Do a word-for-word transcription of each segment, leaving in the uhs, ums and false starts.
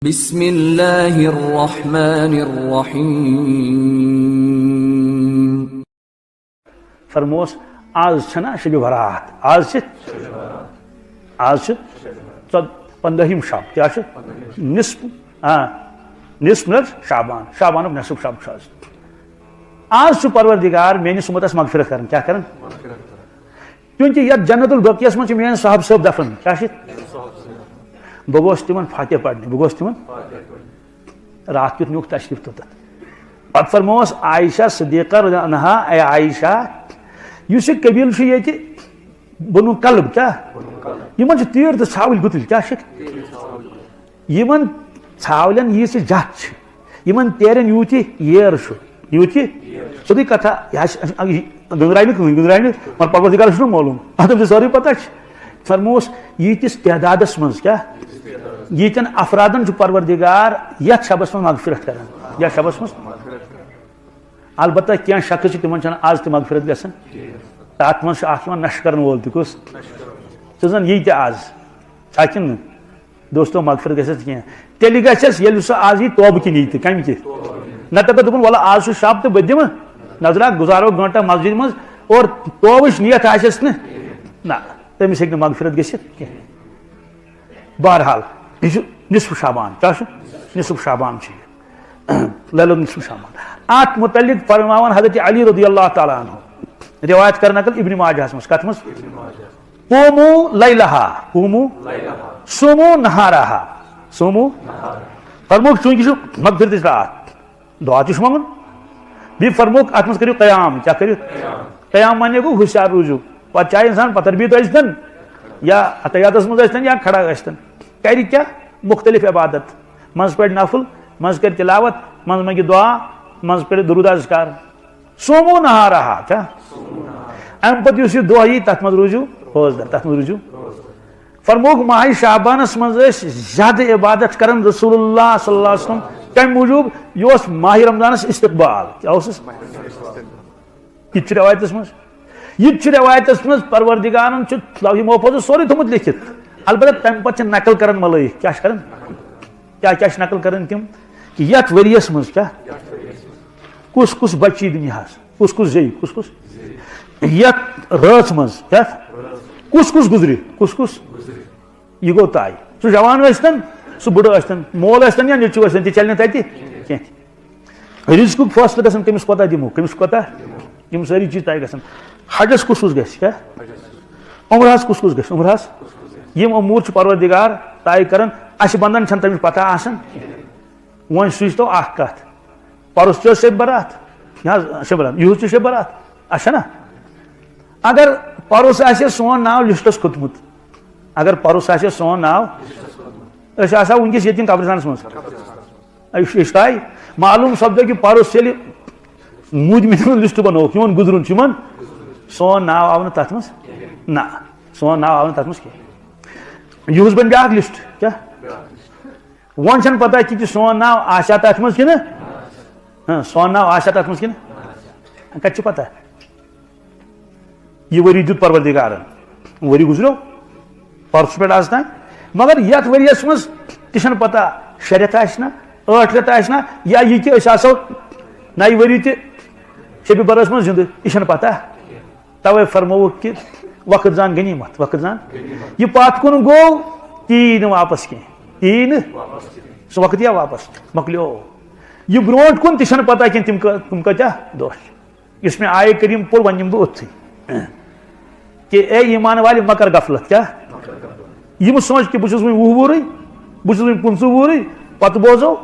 بسم الله الرحمن الرحيم. فرموس، آز چھنا شبِ برات، آز چھِ آز چھِ ژۄد پندٲہِم شب، کیٛاہ چھِ؟ نصف، آ، نصف نہ حظ شعبان، شعبانُک نصف شب چھُ آز۔ آز چھُ پروردگار میٲنِس اُمتس مغفرت کران، کیٛاہ کران؟ چونکہ یتھ جنت البقیس منٛز چھِ میٲنۍ صحابہٕ صٲب دفن، کیٛاہ چھِ؟ بہٕ گوس تِمن فاتحہ پرنہِ، بہٕ گوس تِمن۔ راتھ کیُتھ نیوٗکھ تشریف توٚتتھ۔ پتہٕ فرمووس عائشہ صدیقہ رضی اللہ عنہا، اے عائشہ، یُس یہِ قبیلہٕ چھُ ییٚتہِ بنو کلب، کیٛاہ؟ یِمن چھِ تیٖر تہٕ ژھاوٕلۍ گُتٕلۍ، کیٛاہ چھِ؟ یِمن ژھاولٮ۪ن ییٖژ جتھ چھِ، یِمن تیرٮ۪ن یوٗت یہِ ییر چھُ، یوٗت یہِ، سیوٚدُے کتھا، یہِ آسہِ، یہِ گٔنٛزراے نہٕ کٕہٕنۍ، گٔنٛزراے نہٕ، مگر پروردگارس چھُنہٕ معلوم، اتھ چھُ سورُے پتہ چھِ۔ فرمووس، ییٖتِس تعدادس منٛز کیٛاہ؟ ییٖتٮ۪ن افرادن چھُ پروردگار یتھ شبس منٛز مغفرت کران، یتھ شبس منٛز۔ البتہ کینٛہہ شخص چھِ، تِمن چھنہٕ از تہِ مغفرت گژھان۔ تتھ منٛز چھُ اکھ یِوان نشہٕ کرن وول تہِ، کُس؟ ژٕ زن یی تہِ از، چھا کِنہٕ نہٕ؟ دوستو، مغفرت گژھٮ۪س کینٛہہ۔ تیٚلہِ گژھٮ۪س، ییٚلہِ سُہ از یی توبہٕ کِنۍ یی تہِ، کمہِ کِنۍ؟ نتہٕ دپن، دوٚپُن، وَلہٕ، از چھُ شب تہٕ بہٕ دِمہٕ نظرا، گُزارو گٲنٹہ مسجد منٛز، اور توبٕچ نیت آسٮ۪س نہٕ، نہ، تٔمِس ہیٚکہِ نہٕ مغفرت گٔژھِتھ کینٛہہ۔ بہرحال، یہِ چھُ نصف شعبان، کیٛاہ چھُ؟ نصف شعبان چھُ یہِ۔ لیلۃ نصف شعبان۔ اتھ متعلق فرماوان حضرت علی رضی اللہ تعالیٰ عنہ، روایت کرنہٕ نقل ابن ماجہس منٛز، کتھ منٛز؟ قوموا لیلہا، قوموا، صوموا نہارہا، صوموا۔ فرموک، چونکہ چھُ مغفرتٕچ راتھ، دعا تہِ چھُ منٛگُن۔ بیٚیہِ فرموک، اتھ منٛز کٔرِو قیام، کیٛاہ کٔرِو؟ قیام معنی گوٚو، ہوشیار روٗزِو۔ پتہٕ چاہے انسان پتر بِہِتھ ٲسۍتن یا اتحیاتس منٛز ٲسۍتن یا کھڑا ٲسۍتن، کرِ کیٛاہ؟ مختلف عبادت، منٛزٕ پرِ نفل، منٛزٕ کرِ تلاوت، منٛزٕ منگہِ دعا، منٛزٕ پرِ درود اذکار۔ صوموا نہارہا، کیٛاہ؟ امہِ پتہٕ یُس یہِ دۄہ یی، تتھ منٛز روٗزِو روزدار، تتھ منٛز روٗزِو۔ فرمووُکھ، ماہِ شعبانس منٛز ٲسۍ زیادٕ عبادت کران رسول اللہ صلی اللہ علیہ وسلم۔ کمہِ موٗجوٗب؟ یہِ اوس ماہِ رمضانس استقبال۔ کیٛاہ اوسُس؟ یہِ تہِ چھُ رٮ۪وایتس منٛز۔ یہِ تہِ چھُ رٮ۪وایتس منٛز، پروردگارن چھُ لوحہِ محفوظس سورُے تھوٚومُت لیکھِتھ۔ البتہ تمہِ پتہٕ چھِ نقل کران ملٲیِکھ۔ کیٛاہ چھِ کران؟ کیٛاہ، کیٛاہ چھِ نقل کران تِم؟ کہِ یتھ ؤریس منٛز کیٛاہ؟ کُس کُس بچی دُنیاہس؟ کُس کُس زیٚیہِ؟ کُس کُس؟ یتھ رٲژ منٛز، یتھ کُس کُس گُزرِ؟ کُس کُس؟ یہِ گوٚو طے۔ سُہ جوان ٲسۍتن، سُہ بُڈٕ ٲسۍتن، مول ٲسۍتن یا نیٚچوٗ ٲسۍتن، تہِ چلہِ نہٕ تتہِ کینٛہہ۔ رزقُک فٲصلہٕ گژھان، کٔمِس کوتاہ دِمو، کٔمِس کوتاہ، یِم سٲری چیٖز طے گژھان۔ حجس کُس کُس گژھِ، کیٛاہ؟ عمرہس کُس کُس گژھِ؟ عمرہس، یِم اموٗر چھُ پروردگار طے کران، اسہِ بندن چھنہٕ تمِچ پتہ آسان۔ وۄنۍ سوٗزۍ تو اکھ کتھ، پرُس تہِ ٲس شب برات، یہِ حظ شب برات، یِہُس تہِ شب برات، اچھا نا؟ اگر پرُس آسہِ سون ناو لسٹس کھوٚتمُت، اگر پرُس آسہِ سون ناو، أسۍ آسہو وٕنکیٚس ییٚتہِ قبرستانس منٛز۔ أسۍ، أسۍ تۄہہِ معلوم سپدیو کہِ پرُس ییٚلہِ موٗدمٕتٮ۪ن ہُنٛد لسٹ بنووُکھ، یِمن گُزرُن چھُ یِمن، سون ناو آو نہٕ تتھ منٛز، نہ، سون ناو آو نہٕ تتھ منٛز کینٛہہ۔ یِہُس بنہِ بیٛاکھ لسٹ، کیٛاہ؟ وۄنۍ چھنہٕ پتہ کہِ، کہِ سون ناو آسیا تتھ منٛز کِنہٕ، ہاں، سون ناو آسیا تتھ منٛز کِنہٕ، کتہِ چھِ پتہ؟ یہِ ؤری دیُت پروردگارن، ؤری گُزریو پرسُہ پٮ۪ٹھ آز تام، مگر یتھ ؤریس منٛز تہِ چھنہٕ پتہ، شےٚ رٮ۪تھ آسہِ نا، ٲٹھ رٮ۪تھ آسہِ نا، یا یہِ کہِ أسۍ آسو نَیہِ ؤری تہِ شبِ برس منٛز زندٕ، یہِ چھنہٕ پتہ۔ توے فرمووُکھ کہِ وقت زان غنیمت، وقت زان۔ یہِ پتھ کُن گوٚو، تی یی نہٕ واپس کینٛہہ، تی یی نہٕ۔ سُہ وقت یی واپس، مۄکلیو۔ یہِ برونٛٹھ کُن تہِ چھنہٕ پتہ کینٛہہ، تِم کٲ-، تِم کٲتیٛاہ دۄہ چھِ۔ یُس مےٚ آیہِ کریم پوٚر، وۄنۍ نِمہٕ بہٕ أتھٕے۔ کہ اے ایمان والے، مہ کر غفلت، کیٛاہ؟ یہِ مہ سونٛچ کہ بہٕ چھُس وُنہِ وُہ وُہرٕے، بہٕ چھُس وُنہِ پٕنٛژٕہ وُہرٕے، پتہٕ بوزو،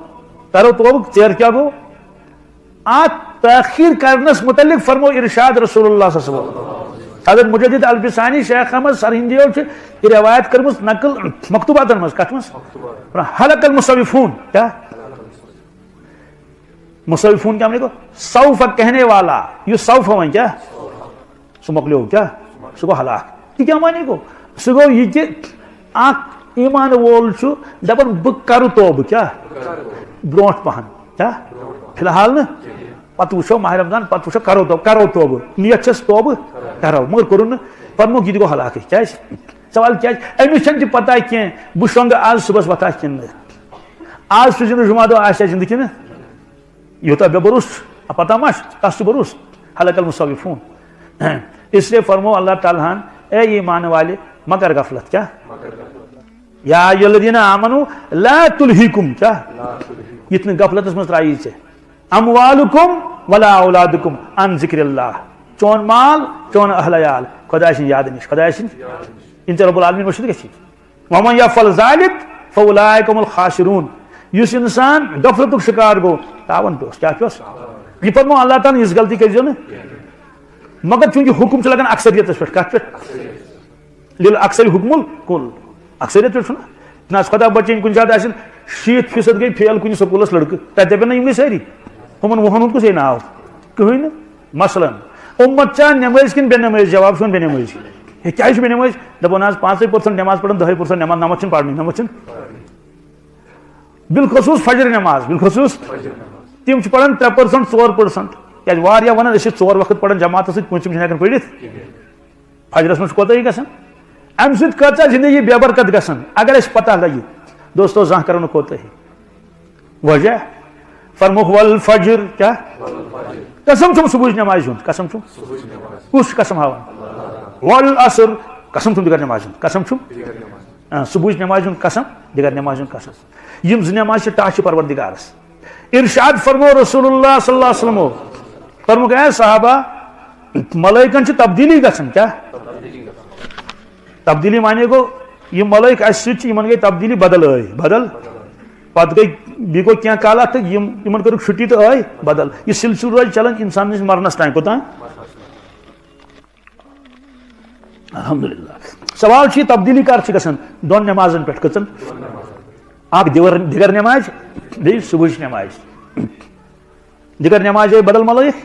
کرو توبہٕ، ژیر کیٛاہ گوٚو؟ اتھ تاخیر کرنس متعلق فرمو ارشاد رسول اللہ صلی اللہ علیہ وسلم۔ حضرت مجدد الفسانی شیخ احمد سرہندیو چھِ یہِ روایت کٔرمٕژ نقل مکتوباتن منٛز، کتھ منٛز؟ حلق المصوفون، کیٛاہ؟ مصوفون کیٛاہ معنی گوٚو؟ سوف کہنے والا، یُس سوف وۄنۍ کیٛاہ؟ سُہ مۄکلیو کیٛاہ؟ سُہ گوٚو ہلاک۔ یہِ کیٛاہ معنی گوٚو؟ سُہ گوٚو یہِ کہِ اکھ ایمان وول چھُ دپان، بہٕ کرٕ توبہٕ، کیٛاہ؟ برونٛٹھ پہن، کیٛاہ؟ فی الحال نہٕ، پتہٕ وٕچھو ماہ رمضان، پتہٕ وٕچھو، کرو توبہٕ، کرو توبہٕ، نیت چھس توبہٕ کرو، مگر کوٚرُن نہٕ، پتہٕ موٚک یہِ تہِ گوٚو ہلاکٕے۔ کیٛازِ؟ سوال کیٛازِ؟ أمِس چھنہٕ تہِ پتہ کینٛہہ بہٕ شۄنٛگہٕ آز صُبحس وۄتھا کِنہٕ نہٕ۔ آز چھُ زِندٕ، جمعہ دۄہ آسہِ ہا زِندٕ کِنہٕ؟ یوٗتاہ بے بروس، آ، پتہ ما چھُ، کس چھُ بروس؟ حلق المصوفون۔ اس لیے فرمو اللہ تعالیٰ ہن، اے ایمان والے، مگر غفلت کیا؟ یا ایھا الذین آمنوا لا تلہکم کیا؟ یہِ تہِ نہٕ غفلتس منٛز ترٛایی ژےٚ۔ اموالکم ولا اولادکم عن ذکر اللہ۔ چون مال، چون اہل عیال خدایہِ سٕنٛدِ یادٕ نِش، خدایہِ سٕنٛدِ۔ یِم ژےٚ رب العالمین وٕچھِتھ گژھی۔ ومن یفعل ذلک فاولئک هم الخاسرون۔ یُس انسان غفلتُک شکار گوٚو، تاون پیوس، کیٛاہ پیوس؟ یہِ فرمو اللہ تعالیٰ ہن، یِژھ غلطی کٔرۍزیو نہٕ۔ مگر چوٗنٛکہِ حُکم چھُ لگان اکثریتس پٮ۪ٹھ، کتھ پٮ۪ٹھ؟ لِلاکثر حُکم الکل۔ اکثریت پٮ۪ٹھ چھُنہ؟ نہ حظ، خدا بچٲیِن، کُنہِ ساتہٕ آسن شیٖتھ فیٖصد گٔے فیل کُنہِ سکوٗلس لڑکہٕ، تتہِ دپن نہ یِمنٕے سٲری۔ ہُمن وُہن ہُنٛد کُس ہے ناو؟ کٕہٕنۍ نہٕ۔ مثلاً، اُمت چھا نٮ۪مٲزۍ کِنہٕ بے نٮ۪مٲزۍ؟ جواب چھُ وۄنۍ بے نٮ۪مٲزۍ۔ ہے، کیٛازِ چھُ بے نٮ۪مٲزۍ؟ دپان حظ، پانٛژے پٔرسنٹ نٮ۪ماز پران، دَہے پٔرسنٹ نٮ۪ماز، نمتھ چھِنہٕ پرنٕے، نمتھ چھِنہٕ۔ بالخصوص فجر نٮ۪ماز، بالخصوص۔ تِم چھِ پران ترٛےٚ پٔرسنٹ، ژور پٔرسنٹ۔ کیٛازِ واریاہ ونان، أسۍ چھِ ژور وقت پران جماعتس سۭتۍ، پوٗنٛژِم چھِنہٕ ہٮ۪کان پٔرِتھ۔ فجرس منٛز چھُ کوتاہ یہِ گژھان؟ امہِ سۭتۍ کۭژاہ زندگی بے برکت گژھان، اگر اَسہِ پتہ لگہِ۔ دوستو، زانٛہہ کرو نہٕ کوتاہی۔ وجہ؟ فرموکھ، "والفجر"، کیٛاہ؟ قسم چھُم صبحٕچ نٮ۪مازِ ہُنٛد، قسم چھُم۔ کُس چھُ قسم ہاوان؟ "والعصر"، قسم چھُم دِگر نٮ۪مازِ ہُنٛد، قسم چھُم۔ آ، صبحٕچ نٮ۪مازِ ہُنٛد قسم، دِگر نٮ۪مازِ ہُنٛد قسم۔ یِم زٕ نٮ۪مازِ چھِ ٹاچھِ پروردگارس۔ ارشاد فرمو رسول اللہ صلی اللہ علیہ وسلمو، فرموکھ، اے صحابہ، ملائکن چھِ تبدیلی گژھان، کیٛاہ؟ تبدیلی معنی گوٚو، یِم ملائک اَسہِ سۭتۍ چھِ، یِمن گٔے تبدیلی، بدل ٲے، بدل۔ پتہٕ گٔے، بیٚیہِ گوٚو کینٛہہ کالا تہٕ یِم، یِمن کٔرٕکھ چھُٹی تہٕ ٲے بدل۔ یہِ سلسلہٕ روزِ چلان انسان نِش مرنس تام۔ کوٚتام؟ الحمدللہ۔ سوال چھُ، یہِ تبدیلی کر چھِ گژھان؟ دۄن نمازن پٮ۪ٹھ۔ کٔژن؟ اکھ دِور-، دِگر نماز، بیٚیہِ صبحٕچ نماز۔ دِگر نماز آیہِ بدل ملٲیِکھ،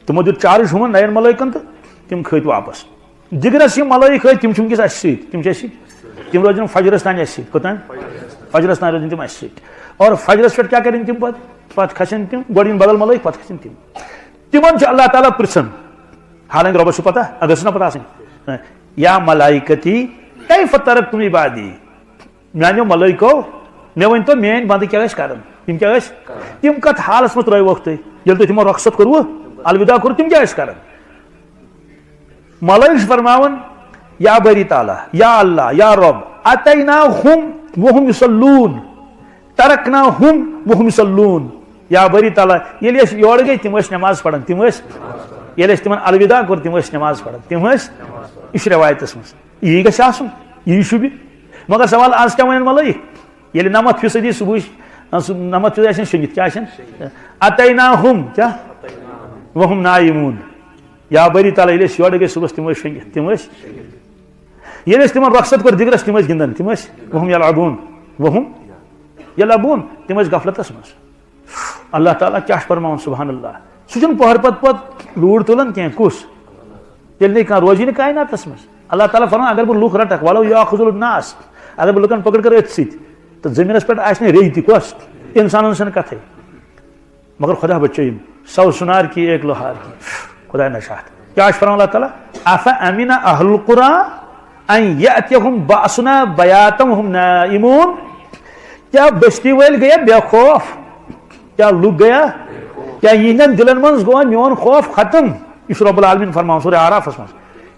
تِمو دیُت چارج ہُمن نَین ملٲیکن تہٕ تِم کھٔتۍ واپس۔ دِگرس یِم ملٲیِکھ کھٔتۍ، تِم چھِ وٕنکیٚس اَسہِ سۭتۍ، تِم چھِ اَسہِ سۭتۍ۔ تِم روزن فجرس تام اَسہِ سۭتۍ۔ کوٚتام؟ فجرس تام روزن تِم اَسہِ سۭتۍ۔ اور فجرس پٮ۪ٹھ کیٛاہ کرن تِم پتہٕ؟ پتہٕ کھسن تِم، گۄڈٕ یِن بدل ملٲیِکھ، پتہٕ کھسن تِم۔ تِمن چھُ اللہ تعالیٰ پرژھان، حالانکہ رۄبس چھُ پتہ، اگر چھُنہ پتہ آسان، یا ملائکتی کیف ترکتم عبادی، میانیو ملائکو، مےٚ ؤنۍ تو، میٲنۍ بندٕ کیٛاہ ٲسۍ کران؟ تِم کیٛاہ ٲسۍ؟ تِم کتھ حالس منٛز ترٲووکھ تُہۍ؟ ییٚلہِ تُہۍ تِمن رۄخصت کوٚروٕ، الوداع کوٚر، تِم کیٛاہ ٲسۍ کران؟ ملائک چھِ فرماوان، یا باری تعالیٰ، یا اللہ، یا رب، اتیناہم وہم یصلون، ترکناہم وہم یصلون۔ یا باری تعالیٰ، ییٚلہِ أسۍ یورٕ گٔے، تِم ٲسۍ نماز پران، تِم ٲسۍ، ییٚلہِ أسۍ تِمن الوداع کوٚر، تِم ٲسۍ نماز پران، تِم ٲسۍ، یہِ چھُ رٮ۪وایتس منٛز۔ یی گژھِ آسُن، یی شوٗبہِ۔ مگر سوال، آز کیٛاہ وَنن ملٲیِک؟ ییٚلہِ نَمَتھ فیٖصدی صُبحٕچ، سُہ نَمَتھ فیٖصدی آسن شٔنگِتھ، کیٛاہ آسن؟ اتیناہم، کیٛاہ؟ وہم نائمون۔ یا باری تعالیٰ، ییٚلہِ أسۍ یورٕ گٔے صُبحس، تِم ٲسۍ شٔنگِتھ، تِم ٲسۍ۔ ییٚلہِ أسۍ تِمن رۄخصت کوٚر دِگرس، تِم ٲسۍ گِنٛدان، تِم ٲسۍ وہم یلعبون، وہم یلعبون، تِم ٲسۍ غفلتس منٛز۔ اللہ تعالیٰ کیٛاہ چھُ فرماوان، سبحان اللہ۔ سُہ چھُنہٕ پۄہَر پتہٕ پتہٕ لوٗر تُلان کینٛہہ۔ کُس؟ تیٚلہِ نَے کانٛہہ روزی نہٕ کائناتس منٛز۔ اللہ تعالیٰ فرماوان، اگر بہٕ لُکھ رٹکھ، ولو یاخذ الناس، اگر بہٕ لُکن پکڑ کرٕ أتھۍ سۭتۍ، تہٕ زٔمیٖنس پٮ۪ٹھ آسہِ نہٕ ریٚیہِ تہِ، کۄس؟ انسانن چھنہٕ کتھے۔ مگر خدا بچٲیِم، سو سُنار کی ایک لوہار کی۔ خداے نجات۔ کیٛاہ چھُ فرماوان اللہ تعالیٰ؟ افامن اہل القری ان یاتیہم باسنا بیاتا وہم نائمون۔ کیٛاہ بستی وٲلۍ گٔیا بے خوف؟ کیٛاہ لُکھ گٔیا؟ کیٛاہ یِہنٛدٮ۪ن دِلن منٛز گوٚوا میون خوف ختم؟ یہِ چھُ رب العالمین فرماوان سورہ اعرافس منٛز۔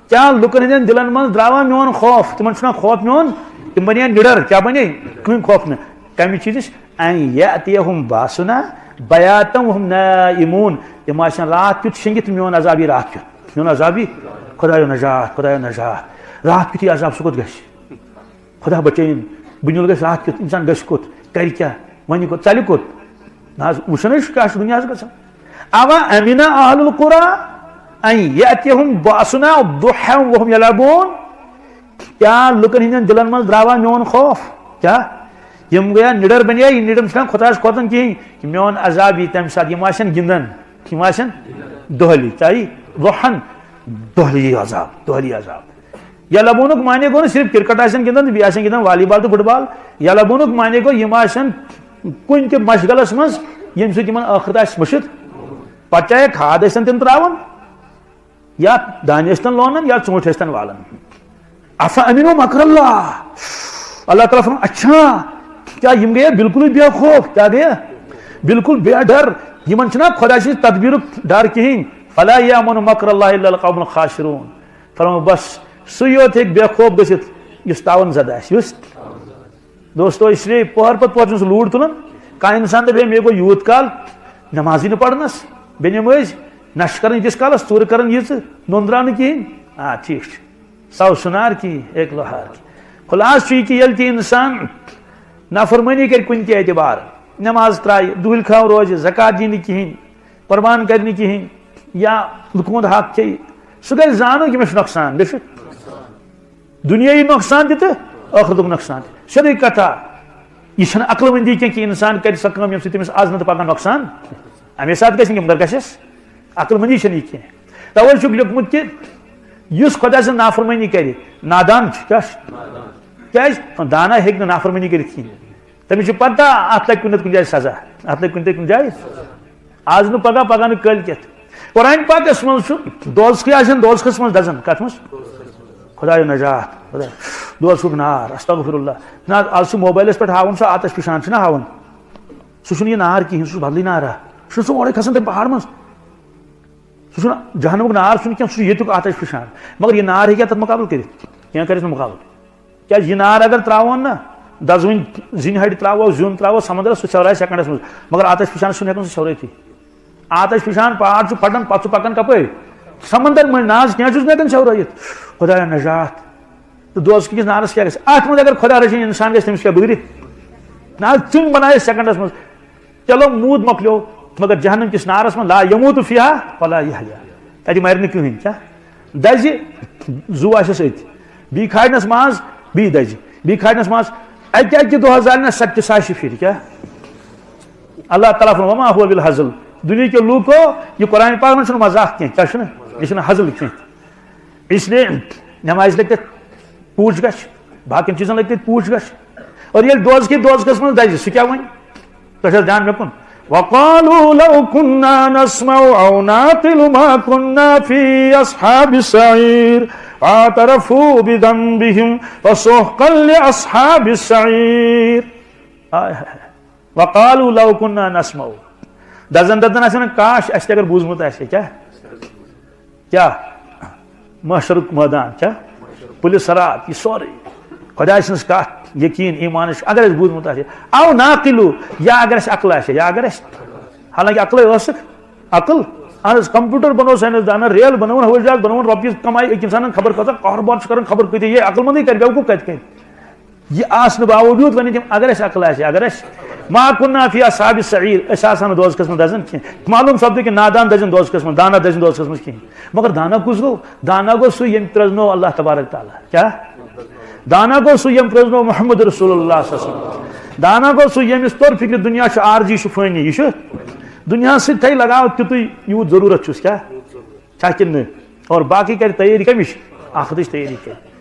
کیٛاہ لُکن ہٕنٛدٮ۪ن دِلن منٛز درٛاوا میون خوف؟ تِمن چھُنہ خوف میون؟ تِم بنے نِڈر۔ کیٛاہ بنے؟ کٕہٕنۍ خوف نہٕ۔ کمہِ چیٖزٕچ؟ ان یاتیہم باسنا بیاتا وہم نائمون۔ تِم آسن راتھ کیُتھ شٔنگِتھ، میون عذاب یی راتھ کیُتھ۔ میون عذاب یی۔ خدایو نجات، خدایو نجات۔ راتھ کیُتھ یی عذاب، سُہ کوٚت گژھِ؟ خدا بچٲیِن، بُنیُل گژھِ راتھ کیُتھ، انسان گژھِ کوٚت، کرِ کیٛاہ، وۄنۍ کوٚت، ژلہِ کوٚت؟ نہ حظ، وٕچھُن حظ چھُ کیٛاہ چھُ دُنیاہس گژھان۔ اوا امن اہل القری ان یاتیہم باسنا ضحی وہم یلعبون۔ کیٛاہ لُکن ہٕنٛدٮ۪ن دِلن منٛز درٛاوا میون خوف؟ کیٛاہ یِم گٔیا نِڈر بنے؟ یہِ نِڈر چھُنہ خۄدایس کھوژان کِہیٖنۍ، میون عذاب یی تمہِ ساتہٕ، یِم آسن گِنٛدان، یِم آسن دۄہلی، چاہے ضحی، دۄہلی عذاب، دۄہلی عذاب۔ یلعبونُک معنی گوٚو نہٕ صرف کرکٹ آسن گِنٛدان تہٕ بیٚیہِ آسن گِنٛدان والی بال تہٕ فٹ بال۔ یلعبونُک معنی گوٚو یِم آسن کُنہِ تہِ مشغلس منٛز ییٚمہِ سۭتۍ یِمن ٲخرت آسہِ مٔشِتھ۔ پتہٕ چاہے کھاد ٲسۍتن تِم ترٛاوان، یا دانہِ ٲسۍتن لونان، یا ژوٗنٛٹھۍ ٲسۍتن والان۔ افامنوا مکر اللہ۔ اللہ تعالیٰ فرماوان، اچھا، کیا یم گٔیا بالکلٕے بے خوف؟ کیا گٔیا؟ بالکل بے ڈر۔ یمن چھُنہ خۄدا سٕنٛز تدبیرُک ڈر کِہیٖنۍ۔ فلا یامن مکر اللہ الا القوم الخاسرون۔ فرمو بس، سُے یوت ہیٚکہِ بے خوف گٔژھِتھ یُس تاوان زدہ آسہِ۔ یُس دوستو، اس لیے پوہر پتہٕ پوہر چھُنہٕ سُہ لوٗر تُلان۔ کانٛہہ انسان دپہِ ہے مےٚ گوٚو یوٗت کال نمازٕے نہٕ پرنس، بے نمٲزۍ، نشہٕ کران ییٖتِس کالس، ژوٗرٕ کران ییٖژٕ، نوٚن درٛاو نہٕ کِہیٖنۍ۔ آ، ٹھیٖک چھُ۔ سو سُنار کی ایک لوہار کی۔ خلاصہ چھُ یہِ کہِ ییٚلہِ تہِ انسان نافرمٲنی کرِ کُنہِ تہِ اعتبار، نماز ترایہِ، دُہٕلۍ کھاو روزِ، زکات دِیہِ نہٕ کِہیٖنۍ، قربان کرِ نہٕ کِہیٖنۍ، یا لُکن ہُنٛد حق کھیٚیہِ، سُہ گژھِ زانُن کہِ مےٚ چھُ نۄقصان، مےٚ چھُ دُنیٲیی نۄقصان تہِ تہٕ ٲخرتُک نۄقصان تہِ۔ سیوٚدُے کتھا، یہِ چھَنہٕ عقل مندی کینٛہہ کہِ انسان کرِ سۄ کٲم ییٚمہِ سۭتۍ تٔمِس از نہٕ تہٕ پگاہ نۄقصان۔ اَمے ساتہٕ گژھِ نہٕ کینٛہہ، مگر گژھٮ۪س۔ عقل مندی چھَنہٕ یہِ کینٛہہ۔ توے چھُکھ لیوٚکھمُت کہِ یُس خۄدا سٕنٛز نافرمٲنی کرِ، نادان چھُ۔ کیٛاہ چھُ؟ کیٛازِ؟ دانا ہیٚکہِ نہٕ نافرمٲنی کٔرِتھ کِہیٖنۍ۔ تٔمِس چھِ پتہ اتھ لگہِ کُنہِ نتہٕ کُنہِ جایہِ سزا، اتھ لگہِ کُنہِ نتہٕ کُنہِ جایہِ۔ از نہٕ پگاہ، پگاہ نہٕ کٲلۍ کٮ۪تھ۔ قرآن پاکس منٛز چھُ دوزخی آسن دوزخس منٛز دزان۔ کتھ منٛز؟ خدایو نجات، خدایو۔ دوزخُک نار، استغفر اللہ۔ نہ، از چھُ موبایلس پٮ۪ٹھ ہاوان سُہ آتش فشان چھُنہ ہاوان۔ سُہ چھُنہٕ یہِ نار کِہیٖنۍ، سُہ چھُ بدلٕے نارا۔ سُہ چھُنہٕ سُہ اورَے کھسان تَمہِ پہاڑ منٛز۔ سُہ چھُنہٕ جہنمُک نار چھُنہٕ کینٛہہ، سُہ چھُ ییٚتیُک آتش فشان۔ مگر یہِ نار ہیٚکیٛاہ تَتھ مقابلہٕ کٔرِتھ؟ کینٛہہ کَرٮ۪س نہٕ مقابلہٕ۔ کیٛازِ یہِ نار اگر ترٛاوون نہ، دَزوٕنۍ زِنۍ ہَڑِ ترٛاوو، زیُن ترٛاوو سمندرس، سُہ سیورایہِ سیکنڈس منٛز۔ مگر آتش فشانس چھُنہٕ ہٮ۪کان سُہ سیورٲیتھٕے۔ آتش فشان پہاڑ چھُ پھٹان، پتہٕ چھُ پکان کپٲرۍ؟ سمندر مٔنٛزۍ۔ نہ حظ، کینٛہہ چھُس نہٕ ہٮ۪کان سیورٲیِتھ۔ خدایا نجات۔ تہٕ دوزخہٕ کِس نارس کیٛاہ گژھِ؟ اتھ منٛز اگر خدا رٔچھِنۍ انسان گژھِ، تٔمِس کیٛاہ بِگڑِ؟ نہ حظ، ژٕنۍ بنایہِ سیکنڈس منٛز۔ چلو، موٗد مۄکلیو، مگر جہنم کِس نارس منٛز لا یموت فیہا ولا یحیا۔ تتہِ مرِ نہٕ کٕہٕنۍ۔ کیٛاہ؟ دزِ، زُو آسٮ۪س أتھۍ۔ بیٚیہِ کھارنس ماز، بیٚیہِ دزِ۔ بیٚیہِ کھارنس ماز۔ اکہِ اکہِ دۄہ زالہِ نہ سۄ تہِ ساسہِ پھِرِ۔ کیٛاہ؟ اللہ تعالیٰ فرماوان، "وما هو بالهزل"۔ دُنیہکیو لوٗکو، یہِ قرآن پاک منٛز چھُنہٕ مذاق کینٛہہ۔ کیٛاہ چھُنہٕ؟ یہِ چھُنہٕ ہزل کینٛہہ۔ اس لیے نمازِ لگہِ تتہِ پوٗچھ گچھ، باقین چیٖزن لگہِ تتہِ پوٗچھ گچھ۔ اور ییٚلہِ دوزخی دوزخس منٛز دزِ، سُہ کیٛاہ وَنہِ؟ تۄہہِ چھا دھیان مےٚ کُن؟ وقالوا لو كنا نسمع او نعقل ما كنا في اصحاب السعير، فاعترفوا بذنبهم فسحقا لاصحاب السعير۔ آے ہاے۔ وقالوا لو كنا نسمع۔ دزن دزن آسہِ ونان، کاش اسہِ تہِ اگر بوٗزمُت آسہِ ہے۔ کیٛاہ؟ کیٛاہ؟ محشرُک مٲدان، کیٛاہ؟ پُلہِ صراط، یہِ سورُے۔ خۄداے سٕنٛز کتھ، یقین، ایمانٕچ، اگر اسہِ بوٗزمُت آسہِ ہے۔ او نعقل، یا اگر اسہِ عقل آسہِ ہے، یا اگر اسہِ، حالانکہ عقلے ٲسٕکھ، عقل۔ اہن حظ، کمپیوٹر بنوو ساینس دانن، ریل بنٲوٕن، ہوٲیی جہاز بنٲوٕن، رۄپیہِ کمایہِ أکۍ انسانن خبر کۭژاہ، کاروبار چھُ کران خبر کۭتیاہ، یہِ عقل مندٕے کرِ، بیوقوٗف کتہِ کرِ؟ یہِ آسنہٕ باوجوٗد ونہِ تِم، اگر اسہِ عقل آسہِ، اگر اسہِ ما كنا في اصحاب السعير، أسۍ آسہٕ ہا نہٕ دوزخس منٛز دزان کینٛہہ۔ معلوم سپدِ کہِ نادان دزن دوزخس منٛز، دانا دزن دوزخس منٛز کِہیٖنۍ۔ مگر دانا کُس گوٚو؟ دانا گوٚو سُہ، ییٚمۍ پرٛزنوو اللہ تبارک تعالیٰ۔ کیٛاہ؟ دانا گوٚو سُہ، ییٚمۍ پرٛزنوو محمد رسول اللہ صلی اللہ علیہ وسلم۔ دانا گوٚو سُہ، ییٚمِس توٚر فِکرِ دُنیا چھُ عارضی، چھُ فٲنی، یہِ چھُ دُنیاہس سۭتۍ تھایہِ لگاو تیُتُے یوٗت ضروٗرت چھُس۔ کیٛاہ؟ چھا کِنہٕ نہٕ؟ اور باقٕے کرِ تیٲری کمِچ؟ آخرتٕچ تیٲری کرِ۔